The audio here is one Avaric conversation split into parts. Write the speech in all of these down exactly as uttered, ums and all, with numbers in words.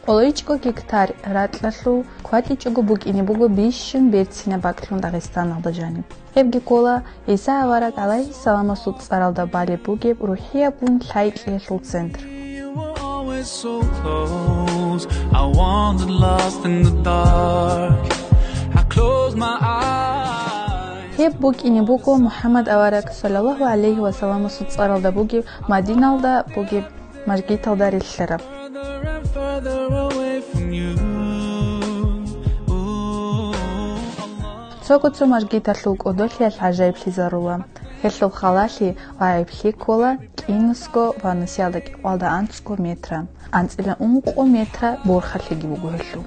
КӀолайчӀого гектар ракьалъул кватӀичӀого букӀине буго бищун берцинаб бакӀлъун Дагъистаналда жаниб. Гьебги ккола ГӀиса авараг гӀалайгьиссаламасул цӀаралда балеб бугеб рухӀияб гун лъай кьеялъул центр. You were always so close. I wandered lost in the dark. I closed my eyes. Гьеб букӀине буго МухӀаммад авараг саллаллагьу гӀалайгьи ва салламасул цӀаралда бугеб Мадиналда бугеб мажгиталда релълъараб. Further and further away from you. Ooh, Allah. Цого-цо мажгиталъул кӀодолъиялъ гӀажаиблъизарула. Гьелъул халалъи ва гӀайиблъи ккола кӀинусго ва нусиялда кӀикъоялда анцӀго метра, анцӀила ункъо метра борхалъиги буго гьелъул.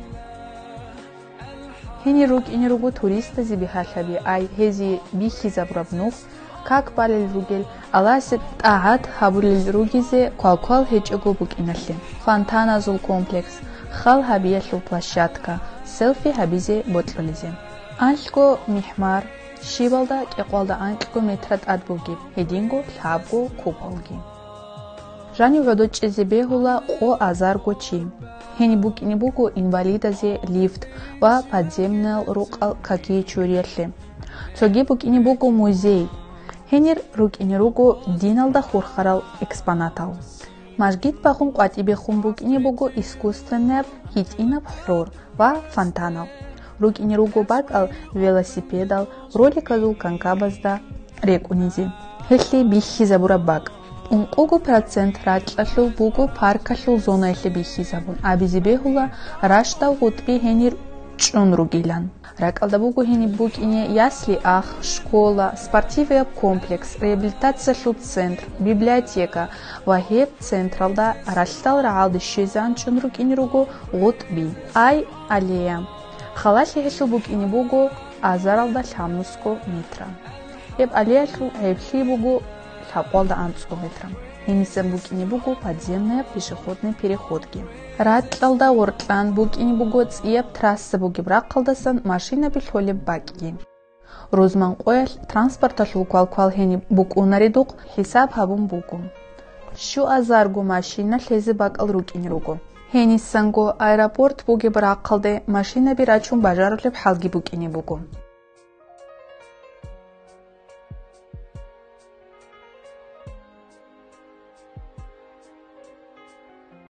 Гьенир рукӀине руго туристазе бигьалъаби, ай гьезие бихьизабураб нух, как балел ругел, Аллагьасе тӀагӀат гьабулел ругезе квалквал гьечӀого букӀиналъе. Фонтаназул комплекс, хал гьабиялъул площадка, селфи гьабизе бокьулезе. Анлъго михӀмар, щибалда кӀикъоялда анкьго метра тӀад бугеб, гьединго лъабго куполги. Жанив гӀодов чӀезе бегьула къо азарго чи. Гьениб букӀине буго инвалидазе лифт ва подземныял рукъал какие чуриялъе. Цоги букӀине буго музей. Гьенир рукӀине руго диналда хурхарал экспонатал. Мажгит багъун къватӀибехун букӀине буго искусственнаб гьитӀинаб хӀор ва фонтанал. РукӀине руго бакӀал велосипедал, роликазул канкабазда рекӀунизе. Гьелъие бихьизабураб бакӀ. Ункъого процент ракьалъул буго паркалъул зонаялъе бихьизабун, абизе бегьула ращдал гъутӀби гьенир чӀун ругилан. РакӀалда буго гьениб букӀине ясли-ах, школа, спортивияб комплекс, реабилитациялъул центр, библиотека ва гьеб централда ралъдал рагӀалде щвезегӀан чӀун рукӀине руго гъутӀби, ай, аллея. Халалъи гьелъул букӀине буго азаралда лъабнусго метра. Гьеб аллеялъул гӀайиблъи буго лъабкъоялда анцӀго метра. Гьенисан букӀине буго подземная пешеходный переходги. Ракьалда гъоркьан букӀине буго цӀияб трасса бугеб рахъалдасан машинаби лъолеб бакӀги. Рузманкъоялъ транспорталъул квалквал гьениб букӀунаредухъ хӀисаб гьабун буго. Щуазарго машина лъезе бакӀал рукӀине руго. Гьенисанго аэропорт бугеб рахъалде машинаби рачун бажарулеб хӀалги букӀине буго.